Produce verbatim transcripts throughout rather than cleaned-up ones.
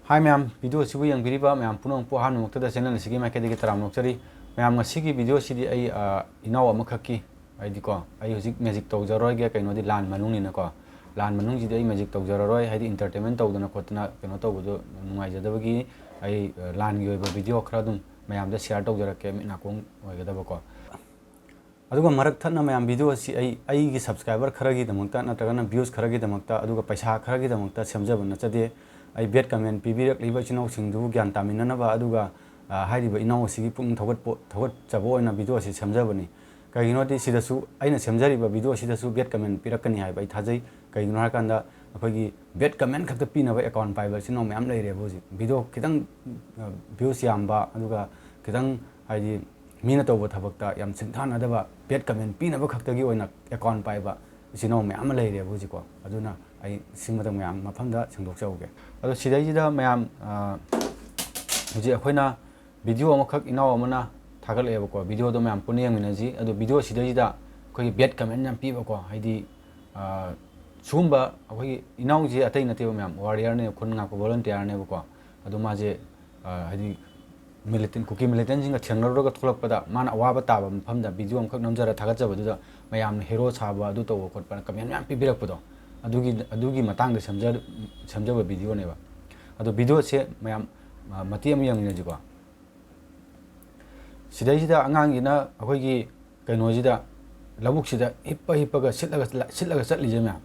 ꯍꯥꯏ ꯃꯌꯥꯝ, ꯚꯤꯗꯤꯑꯣꯁꯤꯕꯨ ꯌꯦꯡꯕꯤꯔꯤꯕ ꯃꯌꯥꯝ ꯄꯨꯝꯅꯃꯛꯄꯨ ꯑꯍꯥꯟꯕꯃꯛꯇꯗ ꯆꯦꯅꯦꯜ ꯑꯁꯤꯒꯤ ꯃꯥꯏꯀꯩꯗꯒꯤ ꯇꯔꯥꯝꯅ ꯑꯣꯛꯆꯔꯤ꯫ ꯃꯌꯥꯝ, ꯉꯁꯤꯒꯤ ꯚꯤꯗꯤꯑꯣꯁꯤꯗꯤ ꯑꯩ, ꯑ, ꯏꯅꯥꯎ ꯑꯃꯈꯛꯀꯤ, ꯍꯥꯏꯗꯤꯀꯣ, ꯑꯩ ꯍꯧꯖꯤꯛ ꯃꯦꯖꯤꯛ ꯇꯧꯖꯔꯣꯏꯒꯦ, ꯀꯩꯅꯣꯗꯤ ꯂꯥꯟ ꯃꯅꯨꯡꯅꯤꯅꯀꯣ, ꯂꯥꯟ ꯃꯅꯨꯡꯁꯤꯗꯤ ꯑꯩ ꯃꯦꯖꯤꯛ ꯇꯧꯖꯔꯔꯣꯏ, ꯍꯥꯏꯗꯤ ꯏꯟꯇꯔꯇꯦꯟꯃꯦꯟ ꯇꯧꯗꯅ ꯈꯣꯠꯇꯅ ꯀꯩꯅꯣ ꯇꯧꯕꯗꯣ ꯅꯨꯡꯉꯥꯏꯖꯗꯕꯒꯤ ꯑꯩ, ꯑ, ꯂꯥꯟꯒꯤ ꯑꯣꯏꯕ ꯚꯤꯗꯤꯑꯣ ꯈꯔ ꯑꯗꯨꯝ ꯃꯌꯥꯝꯗ ꯁꯤꯌꯥꯔ ꯇꯧꯖꯔꯛꯀꯦ, ꯃꯤꯠ ꯅꯥꯀꯣꯡ ꯑꯣꯏꯒꯗꯕꯀꯣ꯫ ꯑꯗꯨꯒ ꯃꯔꯛ ꯊꯠꯅ ꯃꯌꯥꯝ, ꯚꯤꯗꯤꯑꯣ ꯑꯁꯤ ꯑꯩ, ꯑꯩꯒꯤ ꯁꯕꯁꯀ꯭ꯔꯥꯏꯕꯔ ꯈꯔꯒꯤꯗꯃꯛꯇ ꯅꯠꯇ꯭ꯔꯒꯅ ꯚ꯭ꯌꯨꯁ ꯈꯔꯒꯤꯗꯃꯛꯇ ꯑꯗꯨꯒ ꯄꯩꯁꯥ ꯈꯔꯒꯤꯗꯃꯛꯇ ꯁꯦꯝꯖꯕ ꯅꯠꯆꯗꯦ꯫ ꯑꯩ ꯕꯦꯗ ꯀꯃꯦꯟ ꯄꯤꯕꯤꯔꯛꯂꯤꯕ ꯏꯆꯤꯟ ꯏꯅꯥꯎꯁꯤꯡꯗꯨꯕꯨ ꯒ꯭ꯌꯥꯟ ꯇꯥꯃꯤꯟꯅꯅꯕ ꯑꯗꯨꯒ, ꯑ, ꯍꯥꯏꯔꯤꯕ ꯏꯅꯥꯎ ꯑꯁꯤꯒꯤ ꯄꯨꯛꯅꯤꯡ ꯊꯧꯒꯠꯄ-, ꯊꯧꯒꯠꯆꯕ ꯑꯣꯏꯅ ꯚꯤꯗꯤꯑꯣ ꯑꯁꯤ ꯁꯦꯝꯖꯕꯅꯤ꯫ ꯀꯩꯒꯤꯅꯣꯗꯤ ꯁꯤꯗꯁꯨ, ꯑꯩꯅ ꯁꯦꯝꯖꯔꯤꯕ ꯚꯤꯗꯤꯑꯣ ꯑꯁꯤꯗꯁꯨ ꯕꯦꯗ ꯀꯃꯦꯟ ꯄꯤꯔꯛꯀꯅꯤ ꯍꯥꯏꯕ ꯑꯩ ꯊꯥꯖꯩ꯫ ꯀꯩꯒꯤꯅꯣ ꯍꯥꯏꯔꯀꯥꯟꯗ ꯑꯩꯈꯣꯏꯒꯤ ꯕꯦꯗ ꯀꯃꯦꯟ ꯈꯛꯇ ꯄꯤꯅꯕ ꯑꯦꯀꯥꯎꯟ ꯄꯥꯏꯕ ꯏꯆꯤꯟ ꯏꯅꯥꯎ ꯃꯌꯥꯝ ꯂꯩꯔꯦꯕ ꯍꯧꯖꯤꯛ꯫ ꯚꯤꯗꯤꯑꯣ ꯈꯤꯇꯪ, ꯑ, ꯚ꯭ꯌꯨꯁ ꯌꯥꯝꯕ, ꯑꯗꯨꯒ ꯈꯤꯇꯪ, ꯍꯥꯏꯗꯤ, ꯃꯤꯅ ꯇꯧꯕ ꯊꯕꯛꯇ ꯌꯥꯝ ꯁꯤꯡꯊꯥꯅꯗꯕ, ꯕꯦꯗ ꯀꯃꯦꯟ ꯄꯤꯅꯕ ꯈꯛꯇꯒꯤ ꯑꯣꯏꯅ ꯑꯦꯀꯥꯎꯟ ꯄꯥꯏꯕ ꯏꯆꯤꯟ ꯏꯅꯥꯎ ꯃꯌꯥꯝ ꯑꯃ ꯂꯩꯔꯦꯕ ꯍꯧꯖꯤꯛꯀꯣ꯫ ꯑꯗꯨꯅ ꯑꯩ ꯁꯤꯃꯇꯪ ꯃꯌꯥꯝ ꯃꯐꯝꯗ ꯁꯦꯡꯗꯣꯛꯆꯍꯧꯒꯦ꯫ ꯑꯗꯣ ꯁꯤꯗꯩꯁꯤꯗ ꯃꯌꯥꯝ, ꯑ, ꯍꯧꯖꯤꯛ ꯑꯩꯈꯣꯏꯅ ꯚꯤꯗꯤꯑꯣ ꯑꯃꯈꯛ ꯏꯅꯥꯎ ꯑꯃꯅ ꯊꯥꯒꯠꯂꯛꯑꯦꯕꯀꯣ, ꯚꯤꯗꯤꯑꯣꯗꯣ ꯃꯌꯥꯝ ꯄꯨꯟꯅ ꯌꯦꯡꯃꯤꯟꯅꯁꯤ꯫ ꯑꯗꯣ ꯚꯤꯗꯤꯑꯣ ꯁꯤꯗꯩꯁꯤꯗ ꯑꯩꯈꯣꯏꯒꯤ ꯕꯦꯗ ꯀꯃꯦꯟ ꯌꯥꯝ ꯄꯤꯕꯀꯣ, ꯍꯥꯏꯗꯤ, ꯑ, ꯁꯤꯒꯨꯝꯕ ꯑꯩꯈꯣꯏꯒꯤ ꯏꯅꯥꯎꯁꯦ ꯑꯇꯩ ꯅꯠꯇꯦꯕ ꯃꯌꯥꯝ, ꯋꯥꯔꯤꯌꯔꯅꯦ, ꯈꯨꯟ ꯉꯥꯛꯄ ꯚꯣꯂꯟꯇꯤꯌꯔꯅꯦꯕꯀꯣ꯫ ꯑꯗꯣ ꯃꯥꯁꯦ, ꯑ, ꯍꯥꯏꯗꯤ ꯃꯤꯂꯤꯇꯦꯟ, ꯀꯨꯀꯤ ꯃꯤꯂꯤꯇꯦꯟꯁꯤꯡꯒ ꯊꯦꯡꯅꯔꯨꯔꯒ ꯊꯣꯛꯂꯛꯄꯗ ꯃꯥꯅ ꯑꯋꯥꯕ ꯇꯥꯕ ꯃꯐꯝꯗ ꯚꯤꯗꯤꯑꯣ ꯑꯃꯈꯛ ꯅꯝꯖꯔ ꯊꯥꯒꯠꯆꯕꯗꯨꯗ ꯃꯌꯥꯝꯅ ꯍꯦꯔꯣ ꯁꯥꯕ, ꯑꯗꯨ ꯇꯧꯕ ꯈꯣꯠꯄꯅ ꯀꯃꯦꯟ ꯃꯌꯥꯝ ꯄꯤꯕꯤꯔꯛꯄꯗꯣ, ꯑꯗꯨꯒꯤ, ꯑꯗꯨꯒꯤ ꯃꯇꯥꯡꯗ ꯁꯦꯝꯖ-, ꯁꯦꯝꯖꯕ ꯚꯤꯗꯤꯑꯣꯅꯦꯕ꯫ ꯑꯗꯣ ꯚꯤꯗꯤꯑꯣꯁꯦ ꯃꯌꯥꯝ, ꯑ, ꯃꯇꯦꯛ ꯑꯃ ꯌꯦꯡꯃꯤꯟꯅꯁꯤꯀꯣ꯫ ꯁꯤꯗꯩꯁꯤꯗ ꯑꯉꯥꯡꯁꯤꯅ ꯑꯩꯈꯣꯏꯒꯤ ꯀꯩꯅꯣꯁꯤꯗ, ꯂꯧꯕꯨꯛꯁꯤꯗ ꯍꯤꯞꯄ ꯍꯤꯞꯄꯒ ꯁꯤꯠꯂꯒ, ꯁꯤꯠꯂꯒ ꯆꯠꯂꯤꯁꯦ ꯃꯌꯥꯝ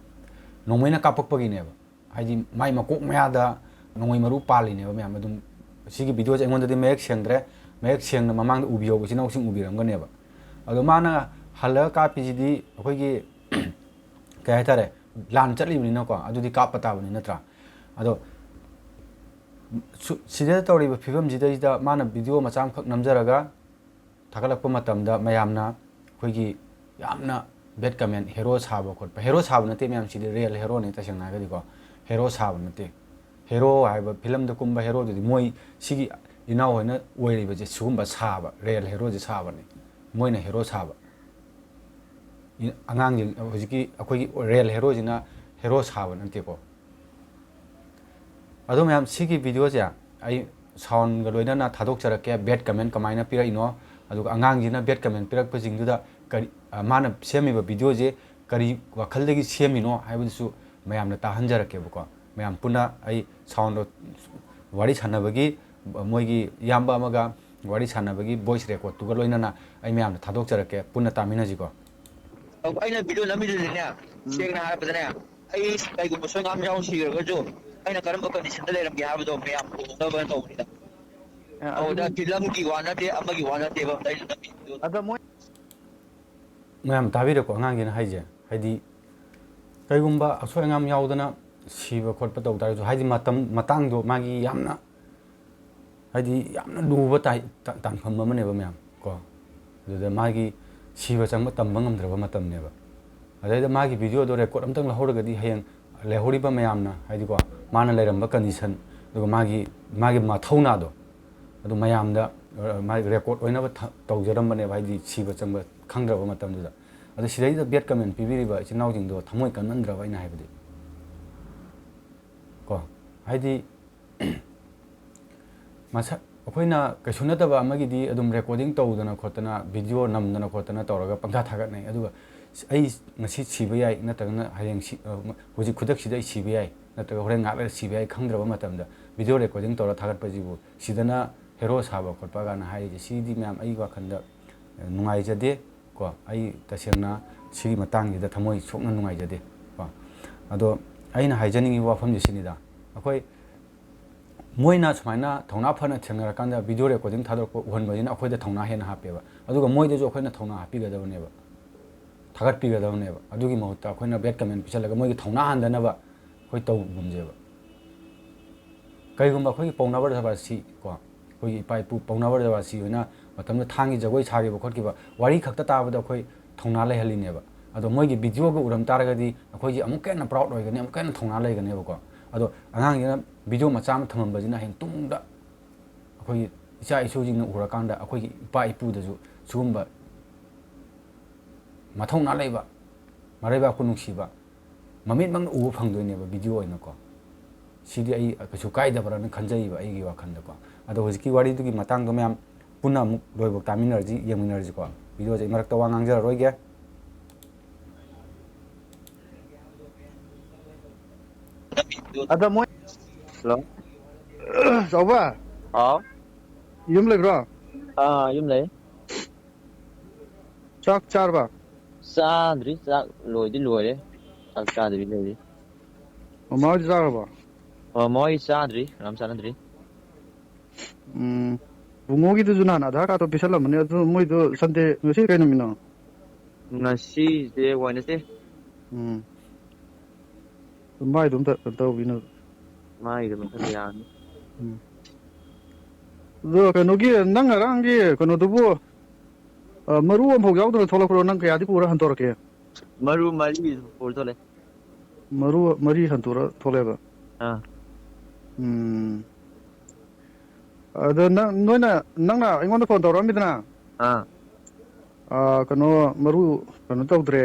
ꯅꯣꯡꯃꯩꯅ ꯀꯥꯞꯄꯛꯄꯒꯤꯅꯦꯕ꯫ ꯍꯥꯏꯗꯤ ꯃꯥꯏ ꯃꯀꯣꯛ ꯃꯌꯥꯗ ꯅꯣꯡꯃꯩ ꯃꯔꯨ ꯄꯥꯜꯂꯤꯅꯦꯕ ꯃꯌꯥꯝ꯫ ꯑꯗꯨꯝ ꯁꯤꯒꯤ ꯚꯤꯗꯤꯑꯣꯁꯦ ꯑꯩꯉꯣꯟꯗꯗꯤ ꯃꯌꯦꯛ ꯁꯦꯡꯗ꯭ꯔꯦ, ꯃꯌꯦꯛ ꯁꯦꯡꯅ ꯃꯃꯥꯡꯗ ꯎꯕꯤꯍꯧꯕ ꯏꯆꯤꯟ ꯏꯅꯥꯎꯁꯤꯡ ꯎꯕꯤꯔꯝꯒꯅꯦꯕ꯫ ꯑꯗꯣ ꯃꯥꯅ ꯍꯜꯂꯒ ꯀꯥꯞꯄꯤꯁꯤꯗꯤ ꯑꯩꯈꯣꯏꯒꯤ ꯀꯩ ꯍꯥꯏꯇꯥꯔꯦ, ꯂꯥꯟ ꯆꯠꯂꯤꯕꯅꯤꯅꯀꯣ, ꯑꯗꯨꯗꯤ ꯀꯥꯞꯄ ꯇꯥꯕꯅꯤ ꯅꯠꯇ꯭ꯔꯥ? ꯑꯗꯣ ꯁꯨ-, ꯁꯤꯗ ꯇꯧꯔꯤꯕ ꯐꯤꯕꯝꯁꯤꯗꯩꯁꯤꯗ ꯃꯥꯅ ꯚꯤꯗꯤꯑꯣ ꯃꯆꯥ ꯑꯃꯈꯛ ꯅꯝꯖꯔꯒ ꯊꯥꯒꯠꯂꯛꯄ ꯃꯇꯝꯗ ꯃꯌꯥꯝꯅ ꯑꯩꯈꯣꯏꯒꯤ ꯌꯥꯝꯅ ꯕꯦꯗ ꯀꯃꯦꯟ, ꯍꯦꯔꯣ ꯁꯥꯕ ꯈꯣꯠꯄ, ꯍꯦꯔꯣ ꯁꯥꯕ ꯅꯠꯇꯦ ꯃꯌꯥꯝ, ꯁꯤꯗꯤ ꯔꯤꯌꯦꯜ ꯍꯦꯔꯣꯅꯤ꯫ ꯇꯁꯦꯡꯅ ꯍꯥꯏꯔꯒꯗꯤꯀꯣ, ꯍꯦꯔꯣ ꯁꯥꯕ ꯅꯠꯇꯦ꯫ ꯍꯦꯔꯣ ꯍꯥꯏꯕ ꯐꯤꯂꯝꯗ ꯀꯨꯝꯕ ꯍꯦꯔꯣꯗꯨꯗꯤ ꯃꯣꯏ ꯁꯤꯒꯤ ꯏꯅꯥꯎ ꯍꯣꯏꯅ ꯑꯣꯏꯔꯤꯕꯁꯦ ꯁꯤꯒꯨꯝꯕ ꯁꯥꯕ, ꯔꯤꯌꯦꯜ ꯍꯦꯔꯣꯁꯦ ꯁꯥꯕꯅꯤ꯫ ꯃꯣꯏꯅ ꯍꯦꯔꯣ ꯁꯥꯕ꯫ ꯏ-, ꯑꯉꯥꯡꯁꯤꯡ, ꯍꯧꯖꯤꯛꯀꯤ ꯑꯩꯈꯣꯏꯒꯤ ꯔꯤꯌꯦꯜ ꯍꯦꯔꯣꯁꯤꯅ ꯍꯦꯔꯣ ꯁꯥꯕ ꯅꯠꯇꯦꯀꯣ꯫ ꯑꯗꯣ ꯃꯌꯥꯝ, ꯁꯤꯒꯤ videoꯁꯦ ꯑꯩ soundꯒ ꯂꯣꯏꯅꯅ ꯊꯥꯗꯣꯛꯆꯔꯛꯀꯦ, bad comment ꯀꯃꯥꯏꯅ ꯄꯤꯔꯛꯏꯅꯣ, ꯑꯗꯨꯒ ꯑꯉꯥꯡꯁꯤꯅ bad comment ꯄꯤꯔꯛꯄꯁꯤꯡꯗꯨꯗ ꯀꯔꯤ, ꯑ, ꯃꯥꯅ ꯁꯦꯝꯃꯤꯕ videoꯁꯦ ꯀꯔꯤ ꯋꯥꯈꯜꯗꯒꯤ ꯁꯦꯝꯃꯤꯅꯣ ꯍꯥꯏꯕꯗꯨꯁꯨ ꯃꯌꯥꯝꯅ ꯇꯥꯍꯟꯖꯔꯛꯀꯦꯕꯀꯣ꯫ ꯃꯌꯥꯝ ꯄꯨꯟꯅ ꯑꯩ soundꯗꯣ, ꯋꯥꯔꯤ ꯁꯥꯟꯅꯕꯒꯤ, ꯃꯣꯏꯒꯤ ꯏꯌꯥꯝꯕ ꯑꯃꯒ ꯋꯥꯔꯤ ꯁꯥꯟꯅꯕꯒꯤ voice recordꯇꯨꯒ ꯂꯣꯏꯅꯅ ꯑꯩ ꯃꯌꯥꯝꯗ ꯊꯥꯗꯣꯛꯆꯔꯛꯀꯦ, ꯄꯨꯟꯅ ꯇꯥꯃꯤꯟꯅꯁꯤꯀꯣ꯫ ꯑꯩꯅ video ꯅꯝꯃꯤꯗꯨꯗꯤꯅꯦ, ꯎꯝ꯫ ꯁꯦꯡꯅ ꯍꯥꯏꯔꯕꯗꯅꯦ, ꯑꯩ ꯀꯩꯒꯨꯝꯕ ꯁꯣꯏ ꯉꯥꯝ ꯌꯥꯎ ꯁꯤꯈ꯭ꯔꯒꯁꯨ ꯑꯩꯅ ꯀꯔꯝꯕ conditionꯗ ꯂꯩꯔꯝꯒꯦ ꯍꯥꯏꯕꯗꯣ ꯃꯌꯥꯝ ꯎꯅꯕꯅ ꯇꯧꯕꯅꯤꯗ꯫ ꯑꯦ, ꯑꯗꯨꯗ ꯑꯗꯨꯗꯤ ꯐꯤꯂꯝꯒꯤ ꯋꯥ ꯅꯠꯇꯦ, ꯑꯃꯒꯤ ꯋꯥ ꯅꯠꯇꯦꯕ ꯑꯩꯅ ꯅꯝꯃꯤꯗꯨ꯫ ꯑꯗꯣ ꯃꯣꯏ ꯃꯌꯥꯝ ꯇꯥꯕꯤꯔꯦꯀꯣ ꯑꯉꯥꯡꯒꯤꯅ ꯍꯥꯏꯁꯦ? ꯍꯥꯏꯗꯤ ꯀꯩꯒꯨꯝꯕ ꯑꯁꯣꯏ ꯑꯉꯥꯝ ꯌꯥꯎꯗꯅ ꯁꯤꯕ ꯈꯣꯠꯄ ꯇꯧ ꯇꯥꯔꯒꯁꯨ, ꯍꯥꯏꯗꯤ ꯃꯇꯝ ꯃꯇꯥꯡꯗꯣ ꯃꯥꯒꯤ ꯌꯥꯝꯅ, ꯍꯥꯏꯗꯤ ꯌꯥꯝꯅ ꯂꯨꯕ ꯇꯥꯏ-, ꯇꯥ-, ꯇꯥꯟꯐꯝ ꯑꯃꯅꯦꯕ ꯃꯌꯥꯝ ꯀꯣ꯫ ꯑꯗꯨꯗ ꯃꯥꯒꯤ ꯁꯤꯕ ꯆꯪꯕ ꯇꯝꯕ ꯉꯝꯗ꯭ꯔꯕ ꯃꯇꯝꯅꯦꯕ꯫ ꯑꯗꯩꯗ ꯃꯥꯒꯤ videoꯗꯣ record ꯑꯝꯇꯪ ꯂꯧꯍꯧꯔꯒꯗꯤ ꯍꯌꯦꯡ ꯂꯩꯍꯧꯔꯤꯕ ꯃꯌꯥꯝꯅ, ꯍꯥꯏꯗꯤꯀꯣ, ꯃꯥꯅ ꯂꯩꯔꯝꯕ condition, ꯑꯗꯨꯒ ꯃꯥꯒꯤ, ꯃꯥꯒꯤ ꯃꯊꯧꯅꯥꯗꯣ, ꯑꯗꯨ ꯃꯌꯥꯝꯗ, ꯑ, ꯃꯥꯒꯤ record ꯑꯣꯏꯅꯕ ꯊ-, ꯇꯧꯖꯔꯝꯕꯅꯦꯕ, ꯍꯥꯏꯗꯤ ꯁꯤꯕ ꯆꯪꯕ ꯈꯪꯗ꯭ꯔꯕ ꯃꯇꯝꯗꯨꯗ꯫ ꯑꯗꯣ ꯁꯤꯗꯩꯗ bad comment ꯄꯤꯕꯤꯔꯤꯕ ꯏꯆꯤꯟ ꯏꯅꯥꯎꯁꯤꯡꯗꯣ ꯊꯃꯣꯏ ꯀꯟꯃꯟꯗ꯭ꯔꯕ, ꯑꯩꯅ ꯍꯥꯏꯕꯗꯤ ꯀꯣ, ꯍꯥꯏꯗꯤ ꯃꯁꯛ, ꯑꯩꯈꯣꯏꯅ ꯀꯩꯁꯨ ꯅꯠꯇꯕ ꯑꯃꯒꯤꯗꯤ ꯑꯗꯨꯝ recording ꯇꯧꯗꯅ ꯈꯣꯠꯇꯅ, video ꯅꯝꯗꯅ ꯈꯣꯠꯇꯅ ꯇꯧꯔꯒ ꯄꯪꯊꯥ ꯊꯥꯒꯠꯅꯩ꯫ ꯑꯗꯨꯒ ꯑꯩ ꯉꯁꯤ ꯁꯤꯕ ꯌꯥꯏ, ꯅꯠꯇ꯭ꯔꯒꯅ ꯍꯌꯦꯡ ꯁꯤ-, ꯑ, ꯍꯧꯖꯤꯛ ꯈꯨꯗꯛꯁꯤꯗ ꯑꯩ ꯁꯤꯕ ꯌꯥꯏ, ꯅꯠꯇ꯭ꯔꯒ ꯍꯣꯔꯦꯟ ꯉꯥꯏꯍꯥꯛ ꯂꯩꯔ ꯁꯤꯕ ꯌꯥꯏ ꯈꯪꯗ꯭ꯔꯕ ꯃꯇꯝꯗ video recording ꯇꯧꯔ ꯊꯥꯒꯠꯄꯁꯤꯕꯨ, ꯁꯤꯗꯅ hero ꯁꯥꯕ ꯈꯣꯠꯄ ꯀꯥꯏꯅ ꯍꯥꯏꯔꯤꯁꯦ, ꯁꯤꯗꯤ ꯃꯌꯥꯝ ꯑꯩ ꯋꯥꯈꯜꯗ ꯅꯨꯡꯉꯥꯏꯖꯗꯦ ꯀꯣ꯫ ꯑꯩ ꯇꯁꯦꯡꯅ ꯁꯤꯒꯤ ꯃꯇꯥꯡꯁꯤꯗ ꯊꯃꯣꯏ ꯁꯣꯛꯅ ꯅꯨꯡꯉꯥꯏꯖꯗꯦ ꯀꯣ꯫ ꯑꯗꯣ ꯑꯩꯅ ꯍꯥꯏꯖꯅꯤꯡꯉꯤꯕ ꯋꯥꯐꯝꯁꯦ ꯁꯤꯅꯤꯗ, ꯑꯩꯈꯣꯏ ꯃꯣꯏꯅ ꯁꯨꯃꯥꯏꯅ ꯊꯧꯅꯥ ꯐꯅ ꯊꯦꯡꯅꯔꯀꯥꯟꯗ video recording ꯊꯥꯗꯣꯔꯛꯄ ꯎꯍꯟꯕꯁꯤꯅ ꯑꯩꯈꯣꯏꯗ ꯊꯧꯅꯥ ꯍꯦꯟꯅ ꯍꯥꯞꯄꯦꯕ꯫ ꯑꯗꯨꯒ ꯃꯣꯏꯗꯁꯨ ꯑꯩꯈꯣꯏꯅ ꯊꯧꯅꯥ ꯍꯥꯞꯄꯤꯒꯗꯕꯅꯦꯕ, ꯊꯥꯒꯠꯄꯤꯒꯗꯕꯅꯦꯕ꯫ ꯑꯗꯨꯒꯤ ꯃꯍꯨꯠꯇ ꯑꯩꯈꯣꯏꯅ bad comment ꯄꯤꯁꯜꯂꯒ ꯃꯣꯏꯒꯤ ꯊꯧꯅꯥ ꯍꯟꯗꯅꯕ ꯑꯩꯈꯣꯏ ꯇꯧꯒꯨꯝꯁꯦꯕ꯫ ꯀꯔꯤꯒꯨꯝꯕ ꯑꯩꯈꯣꯏꯒꯤ ꯄꯥꯎꯅꯥ ꯕ꯭ꯔꯖꯕꯥꯁꯤ ꯀꯣ, ꯑꯩꯈꯣꯏꯒꯤ ꯏꯄꯥ ꯏꯄꯨ ꯄꯥꯎꯅꯥ ꯕ꯭ꯔꯖꯕꯥꯁꯤ ꯍꯣꯏꯅ ꯃꯇꯝꯗꯨꯗ ꯊꯥꯡꯒꯤ ꯖꯒꯣꯏ ꯁꯥꯈꯤꯕ ꯈꯣꯠꯈꯤꯕ ꯋꯥꯔꯤ ꯈꯛꯇ ꯇꯥꯕꯗ ꯑꯩꯈꯣꯏ ꯊꯧꯅꯥ ꯂꯩꯍꯜꯂꯤꯅꯦꯕ꯫ ꯑꯗꯣ ꯃꯣꯏꯒꯤ videoꯒ ꯎꯔꯝ ꯇꯥꯔꯒꯗꯤ ꯑꯩꯈꯣꯏꯁꯦ ꯑꯃꯨꯛꯀ ꯍꯦꯟꯅ proud ꯑꯣꯏꯒꯅꯤ, ꯑꯃꯨꯛꯀ ꯍꯦꯟꯅ ꯊꯧꯅꯥ ꯂꯩꯒꯅꯦꯕꯀꯣ꯫ ꯑꯗꯣ ꯑꯉꯥꯡꯁꯤꯅ video ꯃꯆꯥ ꯑꯃ ꯊꯝꯃꯝꯕꯁꯤꯅ ꯍꯌꯦꯡ ꯇꯨꯡꯗ ꯑꯩꯈꯣꯏꯒꯤ ꯏꯆꯥ ꯏꯁꯨꯁꯤꯡꯅ ꯎꯔꯀꯥꯟꯗ ꯑꯩꯈꯣꯏꯒꯤ ꯏꯄꯥ ꯏꯄꯨꯗꯁꯨ ꯁꯤꯒꯨꯝꯕ ꯃꯊꯧꯅꯥ ꯂꯩꯕ, ꯃꯔꯩꯕꯥꯛꯄꯨ ꯅꯨꯡꯁꯤꯕ, ꯃꯃꯤꯠꯃꯛꯅ ꯎꯕ ꯐꯪꯗꯣꯏꯅꯦꯕ video ꯑꯣꯏꯅꯀꯣ꯫ ꯁꯤꯗꯤ ꯑꯩ ꯀꯩꯁꯨ ꯀꯥꯏꯗꯕ꯭ꯔꯥꯅ ꯈꯟꯖꯩꯕ ꯑꯩꯒꯤ ꯋꯥꯈꯜꯗꯀꯣ꯫ ꯑꯗꯣ ꯍꯧꯖꯤꯛꯀꯤ ꯋꯥꯔꯤꯗꯨꯒꯤ ꯃꯇꯥꯡꯗꯣ ꯃꯌꯥꯝ ꯄꯨꯟꯅ ꯑꯃꯨꯛ ꯂꯣꯏꯕꯧ ꯇꯥꯃꯤꯟꯅꯔꯁꯤ, ꯌꯦꯡꯃꯤꯟꯅꯔꯁꯤꯀꯣ꯫ ꯚꯤꯗꯤꯑꯣꯁꯦ ꯑꯩ ꯃꯔꯛꯇ ꯋꯥ ꯉꯥꯡꯖꯔꯔꯣꯏꯒꯦ꯫ ꯑꯗ ꯃꯣꯏ ꯍꯜꯂꯣ꯫ ꯆꯥꯎꯕ, ꯍꯥꯎ꯫ ꯌꯨꯝ ꯂꯩꯕ꯭ꯔꯣ? ꯑꯥ, ꯌꯨꯝ ꯂꯩ꯫ ꯆꯥꯛ ꯆꯥꯔꯕ? ꯆꯥꯗ꯭ꯔꯤ, ꯆꯥꯛ ꯂꯣꯏꯗꯤ ꯂꯣꯏꯔꯦ꯫ ꯆꯥꯛ ꯆꯥꯗꯕꯤ ꯂꯩꯔꯤ꯫ ꯃꯃꯥ ꯍꯣꯏꯗꯤ ꯆꯥꯈ꯭ꯔꯕꯣ? ꯑꯣ, ꯃꯣꯏ ꯆꯥꯗ꯭ꯔꯤ, ꯀꯅꯥꯝ ꯆꯥꯅꯗ꯭ꯔꯤ꯫ ꯎꯝ, ꯕꯨꯡꯉꯣꯒꯤꯗꯨꯁꯨ ꯅꯍꯥꯟ ꯑꯙꯥꯔ ꯀꯥꯔꯗꯇꯣ ꯄꯤꯁꯜꯂꯝꯕꯅꯦ, ꯑꯗꯨ ꯃꯣꯏꯗꯣ ꯁꯟꯗꯦ, ꯉꯁꯤ ꯀꯩ ꯅꯨꯃꯤꯠꯅꯣ? ꯉꯁꯤꯁꯦ ꯋꯦꯅꯁꯗꯦ꯫ ꯎꯝ꯫ ꯃꯥꯏꯗꯣ ꯑꯝꯇ ꯀꯩꯅꯣ ꯇꯧꯕꯤꯅꯕ꯫ ꯃꯥꯏꯗꯣ ꯃꯊꯟꯇ ꯌꯥꯔꯅꯤ꯫ ꯎꯝ꯫ ꯑꯗꯣ ꯀꯩꯅꯣꯒꯤ, ꯅꯪ ꯉꯔꯥꯡꯒꯤ ꯀꯩꯅꯣꯗꯨꯕꯨ, ꯑ, ꯃꯔꯨ ꯑꯃꯐꯥꯎ ꯌꯥꯎꯗꯅ ꯊꯣꯛꯂꯛꯄ꯭ꯔꯣ? ꯅꯪ ꯀꯌꯥꯗꯤ ꯄꯨꯔ ꯍꯟꯗꯣꯔꯛꯀꯦ? ꯃꯔꯨ ꯃꯔꯤ ꯄꯨꯔ ꯊꯣꯛꯂꯛꯑꯦ꯫ ꯃꯔꯨ ꯃꯔꯤ ꯍꯟꯇꯣꯔ ꯊꯣꯛꯂꯛꯑꯦꯕ? ꯑꯥ꯫ ꯎꯝ꯫ ꯑꯗꯣ ꯅꯪ, ꯅꯣꯏꯅ, ꯅꯪꯅ ꯑꯩꯉꯣꯟꯗ ꯐꯣꯟ ꯇꯧꯔꯛꯑꯝꯃꯤꯗꯅ? ꯑꯥ꯫ ꯑꯥ, ꯀꯩꯅꯣ, ꯃꯔꯨ ꯀꯩꯅꯣ ꯇꯧꯗ꯭ꯔꯦ,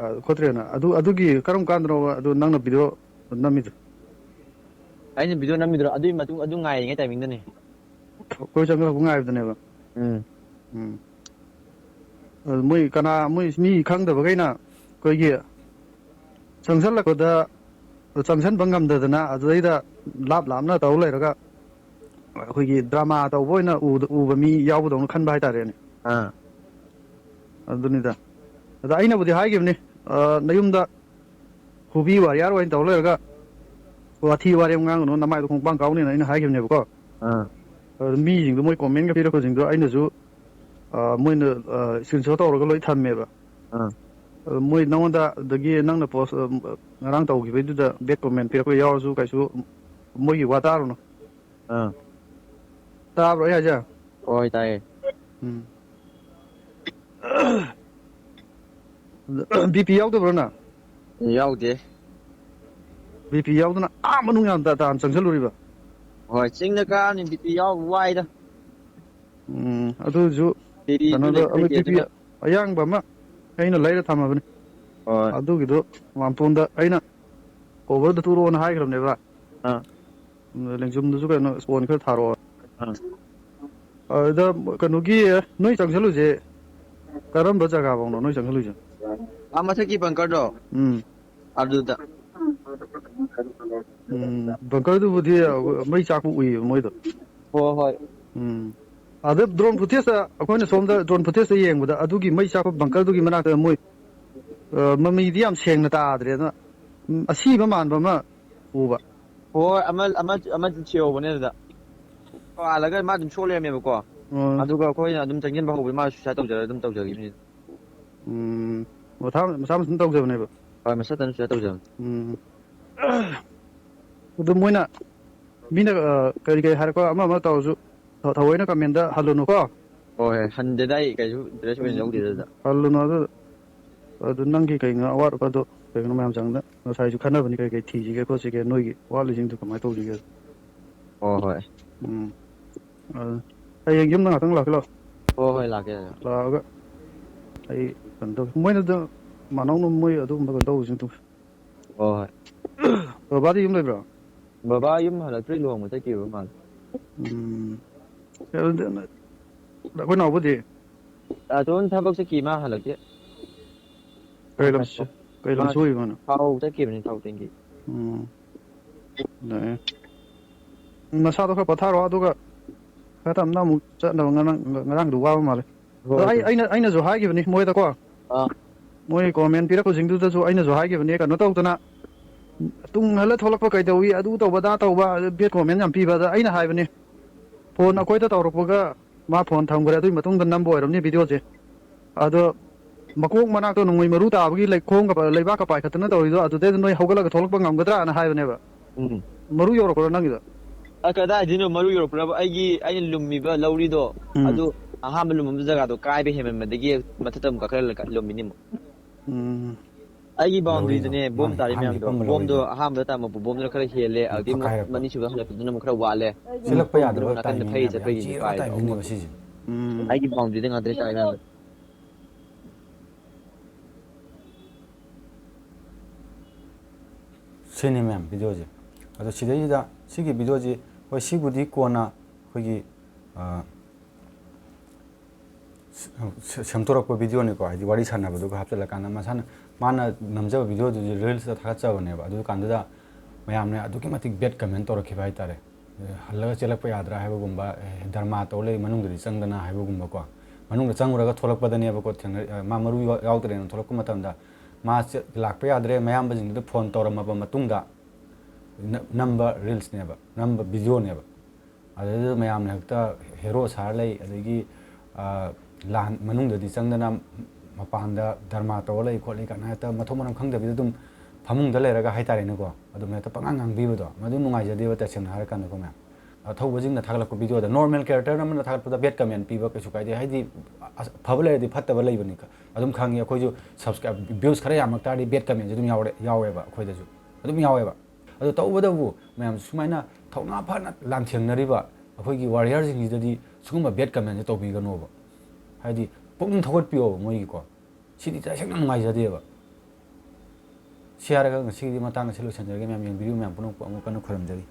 ꯑ, ꯈꯣꯠꯇ꯭ꯔꯦꯅ꯫ ꯑꯗꯨ, ꯑꯗꯨꯒꯤ ꯀꯔꯝ ꯀꯥꯟꯗꯅꯣꯕ ꯑꯗꯨ ꯅꯪꯅ ꯚꯤꯗꯤꯑꯣ ꯅꯝꯃꯤꯗꯣ? ꯑꯩꯅ ꯚꯤꯗꯤꯑꯣ ꯅꯝꯃꯤꯗꯨꯔꯣ? ꯑꯗꯨꯒꯤ ꯃꯇꯨꯡ, ꯑꯗꯨ ꯉꯥꯏꯔꯤꯉꯩ ꯇꯥꯏꯃꯤꯡꯗꯅꯦ꯫ ꯑꯩꯈꯣꯏ ꯆꯪꯉꯛꯄ ꯉꯥꯏꯕꯗꯅꯦꯕ? ꯎꯝ꯫ ꯎꯝ꯫ ꯑꯗꯨ ꯃꯣꯏ ꯀꯅꯥ, ꯃꯣꯏ ꯃꯤ ꯈꯪꯗꯕꯈꯩꯅ ꯑꯩꯈꯣꯏꯒꯤ ꯆꯪꯁꯜꯂꯛꯄꯗ ꯆꯪꯁꯟꯕ ꯉꯝꯗꯗꯅ ꯑꯗꯨꯗꯩꯗ ꯂꯥꯞ ꯂꯥꯞꯅ ꯇꯧ ꯂꯩꯔꯒ ꯑꯩꯈꯣꯏꯒꯤ ꯗ꯭ꯔꯃꯥ ꯇꯧꯕ ꯑꯣꯏꯅ ꯎꯗ-, ꯎꯕ ꯃꯤ ꯌꯥꯎꯕꯗꯧꯅ ꯈꯟꯕ ꯍꯥꯏꯇꯥꯔꯦꯅꯦ꯫ ꯑꯥ꯫ ꯑꯗꯨꯅꯤꯗ꯫ ꯑꯗ ꯑꯩꯅꯕꯨꯗꯤ ꯍꯥꯏꯈꯤꯕꯅꯤ, ꯑ, ꯅꯌꯨꯝꯗ ꯍꯨꯕꯤ ꯋꯥꯔꯤꯌꯥꯔ ꯑꯣꯏꯅ ꯇꯧ ꯂꯩꯔꯒ ꯋꯥꯊꯤ ꯋꯥꯔꯦꯝ ꯉꯥꯡꯒꯅꯨ, ꯅꯃꯥꯏꯗꯣ ꯈꯣꯡꯄꯥꯡ ꯀꯥꯎꯅꯤꯅ ꯑꯩꯅ ꯍꯥꯏꯈꯤꯕꯅꯦꯕꯀꯣ꯫ ꯑꯥ꯫ ꯑꯗ ꯃꯤꯁꯤꯡꯗꯣ ꯃꯣꯏ ꯀꯣꯃꯦꯟꯒ ꯄꯤꯔꯛꯄꯁꯤꯡꯗꯣ ꯑꯩꯅꯁꯨ, ꯑ, ꯃꯣꯏꯅ, ꯑ, screenshot ꯇꯧꯔꯒ ꯂꯣꯏ ꯊꯝꯃꯦꯕ꯫ ꯑꯥ꯫ ꯑꯗꯣ ꯃꯣꯏ ꯅꯉꯣꯟꯗ ꯑꯗꯒꯤ ꯅꯪꯅ post, ꯑ, ꯉꯔꯥꯡ ꯇꯧꯈꯤꯕꯩꯗꯨꯗ bad comment ꯄꯤꯔꯛꯄ ꯌꯥꯎꯔꯁꯨ ꯀꯩꯁꯨ ꯃꯣꯏꯒꯤ ꯋꯥ ꯇꯥꯔꯨꯅꯨ꯫ ꯑꯥ꯫ ꯇꯥꯕ꯭ꯔꯣ ꯑꯩ ꯍꯥꯏꯁꯦ? ꯍꯣꯏ, ꯇꯥꯏꯌꯦ꯫ ꯎꯝ꯫ BP ꯌꯥꯎꯗꯕ꯭ꯔꯣ ꯅꯪ? ꯌꯥꯎꯗꯦ꯫ BP ꯌꯥꯎꯗꯅ ꯑꯥ ꯃꯅꯨꯡ ꯌꯥꯝ ꯇꯥ-, ꯇꯥꯅ ꯆꯪꯁꯜꯂꯨꯔꯤꯕ? ꯍꯣꯏ, ꯆꯤꯡꯗ ꯀꯥꯕꯅꯤ, BP ꯌꯥꯎ-, ꯋꯥꯏꯗ꯫ ꯎꯝ, ꯑꯗꯨꯁꯨ BP ꯁꯨ ꯀꯩꯅꯣꯗ, ꯂꯩꯁꯨ ꯑꯃ ꯂꯩꯇꯦ, BP ꯑꯗꯨꯅ ꯑꯌꯥꯡꯕ ꯑꯃ ꯑꯩꯅ ꯂꯩꯔ ꯊꯝꯃꯕꯅꯤ꯫ ꯍꯣꯏ꯫ ꯑꯗꯨꯒꯤꯗꯣ ꯃꯥꯝꯇꯣꯟꯗ ꯑꯩꯅ cover ꯗꯣ ꯇꯨꯔꯛꯑꯣꯅ ꯍꯥꯏꯈ꯭ꯔꯕꯅꯦꯕ꯫ ꯑꯥ꯫ ꯂꯦꯡꯖꯨꯝꯗꯨꯁꯨ ꯀꯩꯅꯣ ꯏꯁꯄꯣꯟ ꯈꯔ ꯊꯥꯔꯛꯑꯣ꯫ ꯑꯥ꯫ ꯑꯗꯨꯗ ꯀꯩꯅꯣꯒꯤ ꯅꯣꯏ ꯆꯪꯁꯜꯂꯨꯁꯦ ꯀꯔꯝꯕ ꯖꯒꯥꯐꯧꯅꯣ ꯅꯣꯏ ꯆꯪꯁꯜꯂꯨꯁꯦ? ꯑꯥ, ꯃꯊꯛꯀꯤ ꯕꯪꯀꯔꯗꯣ? ꯎꯝ꯫ ꯑꯗꯨꯗ꯫ ꯎꯝ, ꯕꯪꯀꯔꯗꯨꯕꯨꯗꯤ ꯃꯩ ꯆꯥꯛꯄ ꯎꯏꯌꯦꯕ ꯃꯣꯏꯗꯣ꯫ ꯍꯣꯏ, ꯍꯣꯏ꯫ ꯎꯝ꯫ ꯑꯗ ꯗ꯭ꯔꯣꯟ ꯐꯨꯇꯦꯖꯇ, ꯑꯩꯈꯣꯏꯅ ꯁꯣꯝꯗ ꯗ꯭ꯔꯣꯟ ꯐꯨꯇꯦꯖꯇ ꯌꯦꯡꯕꯗ ꯑꯗꯨꯒꯤ ꯃꯩ ꯆꯥꯛꯄ ꯕꯪꯀꯔꯗꯨꯒꯤ ꯃꯅꯥꯛꯇ ꯃꯣꯏ, ꯑ, ꯃꯃꯤꯗꯤ ꯌꯥꯝ ꯁꯦꯡꯅ ꯇꯥꯗ꯭ꯔꯦ꯫ ꯑꯗꯨꯅ, ꯎꯝ, ꯑꯁꯤꯕ ꯃꯥꯟꯕ ꯑꯃ ꯎꯕ꯫ ꯍꯣꯏ, ꯑꯃ, ꯑꯃ, ꯑꯃ ꯁꯤꯍꯧꯕꯅꯦ ꯑꯗꯨꯗ꯫ ꯄꯥꯜꯂꯒ ꯃꯥ ꯑꯗꯨꯝ ꯁꯣꯛ ꯂꯩꯔꯝꯃꯦꯕꯀꯣ꯫ ꯑꯣ꯫ ꯑꯗꯨꯒ ꯑꯩꯈꯣꯏꯅ ꯑꯗꯨꯝ ꯆꯪꯁꯤꯟꯕ ꯍꯧꯕꯗ ꯃꯥ ꯁꯨꯏꯁꯥꯏꯠ ꯇꯧꯖꯔꯒ ꯑꯗꯨꯝ ꯇꯧꯖꯈꯤꯕꯅꯤ꯫ ꯎꯝ꯫ ꯃꯁꯥ, ꯃꯁꯥ ꯃꯊꯟꯇ ꯇꯧꯖꯕꯅꯦꯕ꯫ ꯍꯣꯏ, ꯃꯁꯥ ꯃꯊꯟꯇ ꯁꯨꯏꯁꯥꯏꯠ ꯇꯧꯖꯕꯅꯤ꯫ ꯎꯝ꯫ ꯑꯗꯨ ꯃꯣꯏꯅ, ꯃꯤꯅ, ꯑ, ꯀꯔꯤ ꯀꯔꯤ ꯍꯥꯏꯔꯛꯄ ꯑꯃ ꯑꯃ ꯇꯧꯔꯁꯨ ꯊ-, ꯊꯑꯣꯏꯅ ꯀꯃꯦꯟꯗ ꯍꯜꯂꯨꯅꯨꯀꯣ꯫ ꯍꯣꯏ, ꯍꯣꯏ, ꯍꯟꯗꯦꯗ ꯑꯩ ꯀꯩꯁꯨ ꯏꯟꯇꯔꯦꯁ ꯑꯣꯏꯅ ꯎꯝ, ꯌꯥꯎꯗꯦꯗ ꯑꯗꯨꯗ꯫ ꯍꯜꯂꯨꯅꯨ ꯑꯗꯨ꯫ ꯑꯗꯨ ꯅꯪꯒꯤ ꯀꯩꯅꯣ ꯑꯋꯥꯠ ꯑꯄꯥꯗꯣ ꯀꯩꯅꯣ ꯃꯌꯥꯝ ꯆꯪꯗ ꯉꯁꯥꯏꯁꯨ ꯈꯟꯅꯕꯅꯤ ꯀꯩ ꯀꯩ ꯊꯤꯁꯤꯒꯦ ꯈꯣꯠꯁꯤꯒꯦ ꯅꯣꯏꯒꯤ ꯋꯥꯠꯂꯤꯁꯤꯡꯗꯣ ꯀꯃꯥꯏꯅ ꯇꯧꯁꯤꯒꯦ꯫ ꯍꯣꯏ, ꯍꯣꯏ꯫ ꯎꯝ꯫ ꯑ, ꯍꯌꯦꯡ ꯌꯨꯝꯗ ꯉꯥꯛꯇꯪ ꯂꯥꯛꯀꯦ ꯂꯥꯛꯑꯣ꯫ ꯍꯣꯏ, ꯍꯣꯏ, ꯂꯥꯛꯀꯦ, ꯂꯥꯛꯀꯦ꯫ ꯂꯥꯛꯑꯒ ꯑꯩ ꯀꯩꯅꯣ ꯇꯧꯒꯦ꯫ ꯃꯣꯏꯅ ꯑꯗꯨꯝ ꯃꯥꯅꯧꯅ ꯃꯣꯏ ꯑꯗꯨꯒꯨꯝꯕ ꯀꯩꯅꯣ ꯇꯧꯕꯁꯤꯡꯗꯣ꯫ ꯍꯣꯏ, ꯍꯣꯏ꯫ ꯕꯕꯥꯗꯤ ꯌꯨꯝ ꯂꯩꯕ꯭ꯔꯣ? ꯕꯕꯥ ꯌꯨꯝ ꯍꯜꯂꯛꯇ꯭ꯔꯤ, ꯂꯨꯍꯣꯡꯕ ꯆꯠꯈꯤꯕ ꯃꯥꯜꯂꯦ꯫ ꯎꯝ꯫ ꯑꯗꯨꯗꯤ ꯑꯩꯈꯣꯏ ꯅꯥꯎꯕꯗꯤ? ꯑꯗꯨꯝ ꯊꯕꯛ ꯆꯠꯈꯤ, ꯃꯥ ꯍꯜꯂꯛꯇꯦ꯫ ꯀꯩ ꯂꯝ ꯁꯨ-, ꯀꯩ ꯂꯝ ꯃꯥ ꯁꯨꯔꯤꯕꯅꯣ? ꯊꯥꯎ ꯆꯠꯈꯤꯕꯅꯤ, ꯊꯥꯎ ꯇꯦꯡꯀꯤ꯫ ꯎꯝ꯫ ꯌꯥꯏꯌꯦ꯫ ꯅꯁꯥꯗꯣ ꯈꯔ ꯄꯣꯊꯥꯔꯣ, ꯑꯗꯨꯒ ꯈꯔ ꯇꯞꯅ ꯑꯃꯨꯛ ꯆꯠꯅꯕ꯫ ꯉꯔꯥꯡ, ꯉꯔꯥꯡꯗꯣ ꯋꯥꯕ ꯃꯥꯜꯂꯦ꯫ ꯑꯗꯣ ꯍꯣꯏ, ꯑꯩ, ꯍꯣꯏ꯫ ꯑꯩꯅ, ꯑꯩꯅꯁꯨ ꯍꯥꯏꯈꯤꯕꯅꯤ ꯃꯣꯏꯗꯀꯣ꯫ ꯑꯥ꯫ ꯃꯣꯏ ꯀꯣꯃꯦꯟ ꯄꯤꯔꯛꯄꯁꯤꯡꯗꯨꯗꯁꯨ ꯑꯩꯅꯁꯨ ꯍꯥꯏꯈꯤꯕꯅꯤ, ꯀꯩꯅꯣ ꯇꯧꯗꯅ, ꯇꯨꯡ ꯍꯜꯂ ꯊꯣꯛꯂꯛꯄ ꯀꯩꯗꯧꯏ, ꯑꯗꯨ ꯇꯧꯕ, ꯑꯗꯥ ꯇꯧꯕ, ꯕꯦꯠ ꯀꯣꯃꯦꯟ ꯌꯥꯝ ꯄꯤꯕ꯫ ꯑꯗ ꯑꯩꯅ ꯍꯥꯏꯕꯅꯤ, ꯐꯣꯟ ꯑꯩꯈꯣꯏꯗ ꯇꯧꯔꯛꯄꯒ ꯃꯥ ꯐꯣꯟ ꯊꯝꯈ꯭ꯔꯦ, ꯑꯗꯨꯒꯤ ꯃꯇꯨꯡꯗ ꯅꯝꯕ ꯑꯣꯏꯔꯝꯅꯤ ꯚꯤꯗꯤꯑꯣꯁꯦ꯫ ꯑꯗꯣ ꯃꯀꯣꯛ ꯃꯅꯥꯛꯇ ꯅꯣꯡꯃꯩ ꯃꯔꯨ ꯇꯥꯕꯒꯤ ꯂꯩꯈꯣꯝꯒ ꯄ-, ꯂꯩꯕꯥꯛꯀ ꯄꯥꯏꯈꯠꯇꯅ ꯇꯧꯔꯤꯗꯣ, ꯑꯗꯨꯗꯩꯗ ꯅꯣꯏ ꯍꯧꯒꯠꯂꯒ ꯊꯣꯛꯂꯛꯄ ꯉꯝꯒꯗ꯭ꯔꯥꯅ ꯍꯥꯏꯕꯅꯦꯕ꯫ ꯎꯝ꯫ ꯃꯔꯨ ꯌꯧꯔꯛꯄ꯭ꯔꯣ ꯅꯪꯒꯤꯗꯣ? ꯑ, ꯀꯗꯥꯏꯗꯩꯅꯣ ꯃꯔꯨ ꯌꯧꯔꯛꯄ꯭ꯔꯕ? ꯑꯩꯒꯤ, ꯑꯩꯅ ꯂꯨꯝꯃꯤꯕ ꯂꯧꯔꯤꯗꯣ, ꯎꯝ꯫ ꯑꯗꯨ ꯑꯍꯥꯟꯕ ꯂꯨꯝꯃꯝꯕ ꯖꯒꯥꯗꯣ ꯀꯥꯏꯕ ꯍꯦꯟꯃꯟꯕꯗꯒꯤ ꯃꯊꯛꯇ ꯑꯃꯨꯛ ꯀꯥꯈꯠꯂ ꯂꯨꯝꯃꯤꯅꯤ ꯑꯃꯨꯛ꯫ ꯎꯝ꯫ ꯑꯩꯒꯤ ꯂꯧꯔꯤꯗꯣ, ꯕꯥꯎꯟꯗ꯭ꯔꯤꯗꯅꯦ ꯕꯣꯝ ꯃꯥꯅꯦ, ꯇꯥꯔꯤ ꯑꯍꯥꯟꯕ ꯃꯌꯥꯝꯗꯣ꯫ ꯍꯤꯞꯄꯝꯕ ꯕꯣꯝꯗꯣ ꯂꯧꯔꯤꯗꯣ꯫ ꯑꯍꯥꯟꯕꯗ ꯇꯥꯔꯝꯕ ꯕꯣꯝꯗꯨꯅ ꯈꯔ ꯍꯦꯜꯂꯦ, ꯑꯗꯨ ꯑꯗꯨꯗꯩ ꯑꯃꯨꯛ ꯐꯛꯀꯥꯏꯔꯛꯄ꯫ ꯃꯅꯤꯁꯨꯕ ꯍꯜꯂꯛꯄꯗꯨꯅ ꯑꯃꯨꯛ ꯈꯔ ꯋꯥꯠꯂꯦ꯫ ꯆꯦꯜꯂꯛꯄ ꯃꯈꯣꯡꯗꯨꯅ ꯌꯥꯗꯕ ꯑꯃꯨꯛ ꯅꯥꯀꯟꯗ ꯇꯥꯏꯃꯤꯡꯅꯦ ꯐꯩ ꯍꯥꯏꯕ, ꯆꯠꯄꯒꯤꯅꯤ ꯌꯥꯝ ꯆꯦꯟꯕ ꯀꯥꯏꯔꯤꯗꯣ꯫ ꯇꯥꯏꯃꯤꯡꯅꯦꯕ ꯁꯤꯁꯦ꯫ ꯎꯝ꯫ ꯑꯩꯒꯤ ꯕꯥꯎꯟꯗ꯭ꯔꯤꯗ ꯉꯥꯛꯇꯅꯦ ꯇꯥꯔꯤ ꯃꯌꯥꯝꯗꯣ꯫ ꯁꯤꯅꯤ ꯃꯌꯥꯝ ꯚꯤꯗꯤꯑꯣꯁꯦ꯫ ꯑꯗꯣ ꯁꯤꯗꯩꯁꯤꯗ ꯁꯤꯒꯤ videoꯁꯤ, ꯍꯣꯏ, ꯁꯤꯕꯨꯗꯤ ꯀꯣꯟꯅ ꯑꯩꯈꯣꯏꯒꯤ, ꯑ, ꯁ-, ꯁ-, ꯁꯦꯝꯗꯣꯔꯛꯄ videoꯅꯤꯀꯣ, ꯍꯥꯏꯗꯤ ꯋꯥꯔꯤ ꯁꯥꯟꯅꯕꯗꯨꯒ ꯍꯥꯞꯆꯤꯜꯂꯀꯥꯟꯗ ꯃꯁꯥꯅ, ꯃꯥꯅ ꯅꯝꯖꯕ videoꯗꯨꯗꯤ reelsꯇ ꯊꯥꯒꯠꯆꯕꯅꯦꯕ꯫ ꯑꯗꯨ ꯀꯥꯟꯗꯨꯗ ꯃꯌꯥꯝꯅ ꯑꯗꯨꯛꯀꯤ ꯃꯇꯤꯛ bad comment ꯇꯧꯔꯛꯈꯤꯕ ꯍꯥꯏꯇꯥꯔꯦ꯫ "ꯍꯜꯂꯒ ꯆꯦꯜꯂꯛꯄ ꯌꯥꯗ꯭ꯔꯥ?" ꯍꯥꯏꯕꯒꯨꯝꯕ, "ꯑꯦ, ꯙꯔꯃꯥ ꯇꯧ ꯂꯩ ꯃꯅꯨꯡꯗꯗꯤ ꯆꯪꯗꯅ" ꯍꯥꯏꯕꯒꯨꯝꯕꯀꯣ꯫ ꯃꯅꯨꯡꯗ ꯆꯪꯉꯨꯔꯒ ꯊꯣꯛꯂꯛꯄꯗꯅꯦꯕꯀꯣ ꯊꯦꯡꯅ-, ꯑ, ꯃꯥ ꯃꯔꯨ ꯌꯥꯎ-, ꯌꯥꯎꯗ꯭ꯔꯦꯅ ꯊꯣꯛꯂꯛꯄ ꯃꯇꯝꯗ, ꯃꯥ ꯆꯦ-, ꯂꯥꯛꯄ ꯌꯥꯗ꯭ꯔꯦ, ꯃꯌꯥꯝꯕꯁꯤꯡꯗꯨꯗ phone ꯇꯧꯔꯝꯃꯕ ꯃꯇꯨꯡꯗ, ꯅ-, ꯅꯝꯕ reelsꯅꯦꯕ, ꯅꯝꯕ videoꯅꯦꯕ꯫ ꯑꯗꯨꯗ ꯃꯌꯥꯝꯅ ꯍꯦꯛꯇ hero ꯁꯥꯔ ꯂꯩ, ꯑꯗꯒꯤ, ꯑ, ꯂꯥꯟ ꯃꯅꯨꯡꯗꯗꯤ ꯆꯪꯗꯅ ꯃꯄꯥꯟꯗ ꯙꯔꯃꯥ ꯇꯧꯔ ꯂꯩ ꯈꯣꯠꯂꯤ ꯀꯥꯏꯅ ꯍꯦꯛꯇ ꯃꯊꯣꯡ ꯃꯔꯝ ꯈꯪꯗꯕꯤꯗ ꯑꯗꯨꯝ ꯐꯃꯨꯡꯗ ꯂꯩꯔꯒ ꯍꯥꯏꯇꯥꯔꯦꯅꯦꯀꯣ, ꯑꯗꯨꯝ ꯍꯦꯛꯇ ꯄꯉꯥꯡ ꯉꯥꯡꯕꯤꯕꯗꯣ, ꯃꯗꯨ ꯅꯨꯡꯉꯥꯏꯖꯗꯦꯕ ꯇꯁꯦꯡꯅ ꯍꯥꯏꯔꯀꯥꯟꯗꯀꯣ ꯃꯌꯥꯝ꯫ ꯑꯊꯧꯕꯁꯤꯡꯅ ꯊꯥꯒꯠꯂꯛꯄ videoꯗ normal character ꯑꯃꯅ ꯊꯥꯒꯠꯄꯗ bad comment ꯄꯤꯕ ꯀꯩꯁꯨ ꯀꯥꯏꯗꯦ, ꯍꯥꯏꯗꯤ ꯑꯁ-, ꯑꯐꯕ ꯂꯩꯔꯗꯤ ꯐꯠꯇꯕ ꯂꯩꯕꯅꯤ꯫ ꯑꯗꯨꯝ ꯈꯪꯉꯤ ꯑꯩꯈꯣꯏꯁꯨ, subscribe, views ꯈꯔ ꯌꯥꯝꯃꯛ ꯇꯥꯔꯗꯤ bad commentꯁꯦ ꯑꯗꯨꯝ ꯌꯥꯎꯔꯦ, ꯌꯥꯎꯋꯦꯕ ꯑꯩꯈꯣꯏꯗꯁꯨ, ꯑꯗꯨꯝ ꯌꯥꯎꯋꯦꯕ꯫ ꯑꯗꯨ ꯇꯧꯕꯗꯕꯨ ꯃꯌꯥꯝ ꯁꯨꯃꯥꯏꯅ ꯊꯧꯅꯥ ꯐꯅ ꯂꯥꯟꯊꯦꯡꯅꯔꯤꯕ ꯑꯩꯈꯣꯏꯒꯤ warriorꯁꯤꯡꯁꯤꯗꯗꯤ ꯁꯤꯒꯨꯝꯕ bad commentꯁꯦ ꯇꯧꯕꯤꯒꯅꯣꯕ꯫ ꯍꯥꯏꯗꯤ ꯄꯨꯛꯅꯤꯡ ꯊꯧꯒꯠꯄꯤꯌꯣꯕ ꯃꯣꯏꯒꯤꯀꯣ꯫ ꯁꯤꯗꯤ ꯇꯁꯦꯡꯅ ꯅꯨꯡꯉꯥꯏꯖꯗꯦꯕ꯫ ꯁꯤ ꯍꯥꯏꯔꯒ ꯉꯁꯤꯒꯤꯗꯤ ꯃꯇꯥꯡ ꯑꯁꯤ ꯂꯣꯏꯁꯤꯟꯖꯔꯒꯦ꯫ ꯃꯌꯥꯝ ꯌꯦꯡꯕꯤꯔꯤꯕ ꯃꯌꯥꯝ ꯄꯨꯝꯅꯃꯛꯄꯨ ꯑꯃꯨꯛ ꯀꯟꯅ ꯈꯨꯔꯨꯝꯖꯔꯤ꯫